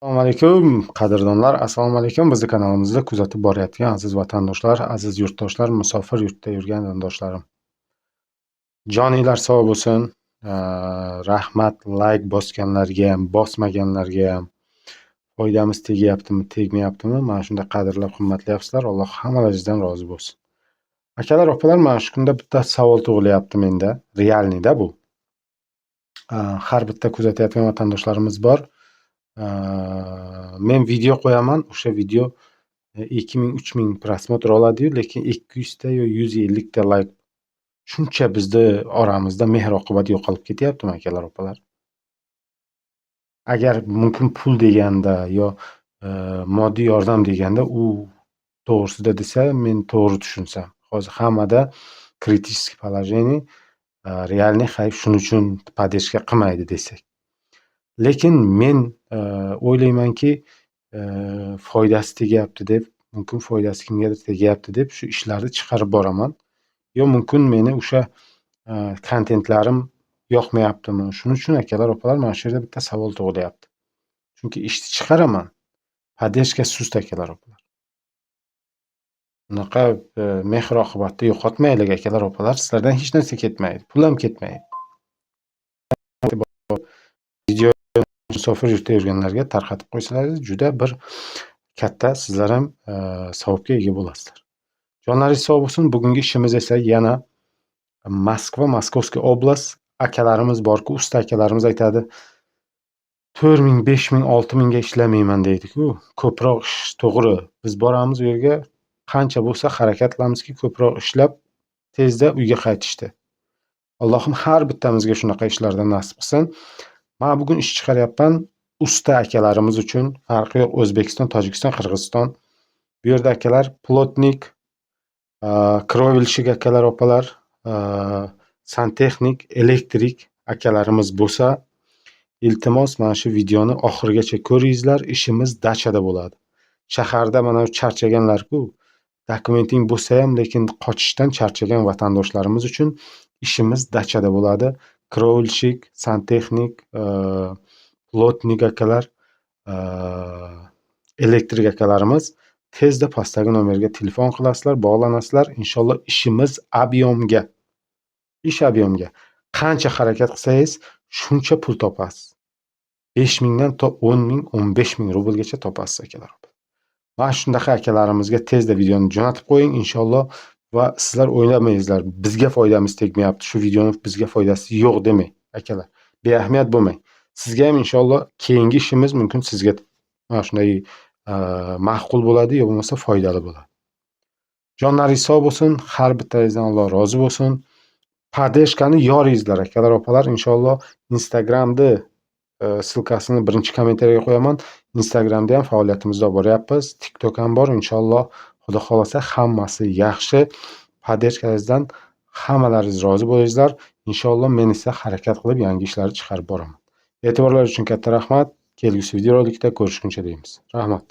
Assalomu alaykum, qadrdonlar. Assalomu alaykum, bizni kanalimizda kuzatib borayotgan aziz vatandoshlar, aziz yurtdoshlar, musofir yurtda yurgan qardoshlarim. Joninglar sog' bo'lsin. Rahmat layk bosganlarga ham, bosmaganlarga ham. Foydamiz tegyaptimi, tegmayaptimi? Mana shunday qadrlab, hurmatlayapsizlar. Alloh hammalaringizdan rozi bo'lsin. Akalar, opalar, mana shu kunda bitta savol tug'ilyapti menda. Реальный da bu. Har bitta kuzatayotgan vatandoshlarimiz bor. Men video qo'yaman, o'sha video 2000, 3000 просмотр oladi-yu, lekin 200 ta yo 150 ta layk. Shuncha bizni oramizda mehr-oqibat yo'qolib ketyaptimi, akalar, opalar? Agar mumkin pul deganda yo moddiy yordam deganda, u to'g'risida desa, men to'g'ri tushunsam. Hozir hammada критический положение, реальный hayf, shuning uchun поддержка qilmaydi desak. Lekin men o'ylaymanki, foydasi tegyapti deb, mumkin foydasi kimgadir tegyapti deb shu ishlarni chiqarib boraman. Yo mumkin meni o'sha kontentlarim yoqmayaptimi? Shuning uchun, akalar, opalar, mana shu yerda bitta savol tug'ilyapti. Chunki ishni chiqaraman. Поддержка sust, akalar, opalar. Unaqa mehr-oqibatni yo'qotmaylik, akalar, opalar. Sizlardan hech narsa ketmaydi. Pul ham ketmaydi. Video musofir yurtda yurganlarga tarqatib qo'ysalaringiz, juda bir katta sizlar ham savobga ega bo'lasizlar. Jonlaringiz sog' bo'lsin. Bugungi ishimiz esa yana Moskva, Московский область akalarimiz borku, usta akalarimiz aytadi: 4000, 5000, 6000 ga ishlamayman deydi-ku. Ko'proq ish to'g'ri. Biz boramiz u yerga, qancha bo'lsa harakat qilamizki, ko'proq ishlab, tezda uyga qaytishdi. Allohim har bittamizga shunaqa ishlardan nasib qilsin. Man bugun ish chiqaryapman usta akalarimiz uchun. Farqi yo'q, O'zbekiston, Tojikiston, Qirg'iziston. Bu yerda akalar плотник, кровельщик akalar, opalar, santexnik, elektrik akalarimiz bo'lsa, iltimos, mana shu videoni oxirigacha ko'ringizlar. Ishimiz dachada bo'ladi. Shaharda mana charchaganlar-ku, dokumenting bo'lsa ham, lekin qochishdan charchagan vatandoshlarimiz uchun ishimiz dachada bo'ladi. Кровельщик, santexnik, плотник akalar, elektrik akalarimiz tezda pastdagi nomerga telefon qilasizlar, bog'lanasizlar. Inshaalloh, ishimiz объём ga. Ish объём ga. Qancha harakat qilsangiz, shuncha pul topasiz. 5000 dan to 10 ming, 15 ming rublgacha topasiz, akalar. Mana shunaqa akalarimizga tezda videoni jo'natib qo'ying, inshaalloh, va sizlar o'ylamaysizlar, bizga foydamiz tegmayapti, shu videoni bizga foydasi yo'q demang, akalar. Beahamiyat bo'lmang. Sizga ham, inshaalloh, keyingi ishimiz mumkin sizga mana shunday ma'qul bo'ladi yo bo'lmasa foydali bo'ladi. Jonlaringiz sog' bo'lsin, har bittangizdan Alloh rozi bo'lsin. Поддержка ni yoringizlar, akalar, opalar, inshaalloh Instagramni ссылка sini birinchi kommentariyaga qo'yaman. Instagramda ham faoliyatimizni olib boryapmiz. TikTok ham bor, inshaalloh, Xudo xohlasa, hammasi yaxshi. Поддержка ngizdan hammalaringiz rozi bo'lingizlar. Inshaalloh, men esa harakat qilib yangi ishlarni chiqarib boraman. E'tiborlar uchun katta rahmat. Kelgusi videorolikda ko'rishguncha deymiz. Rahmat.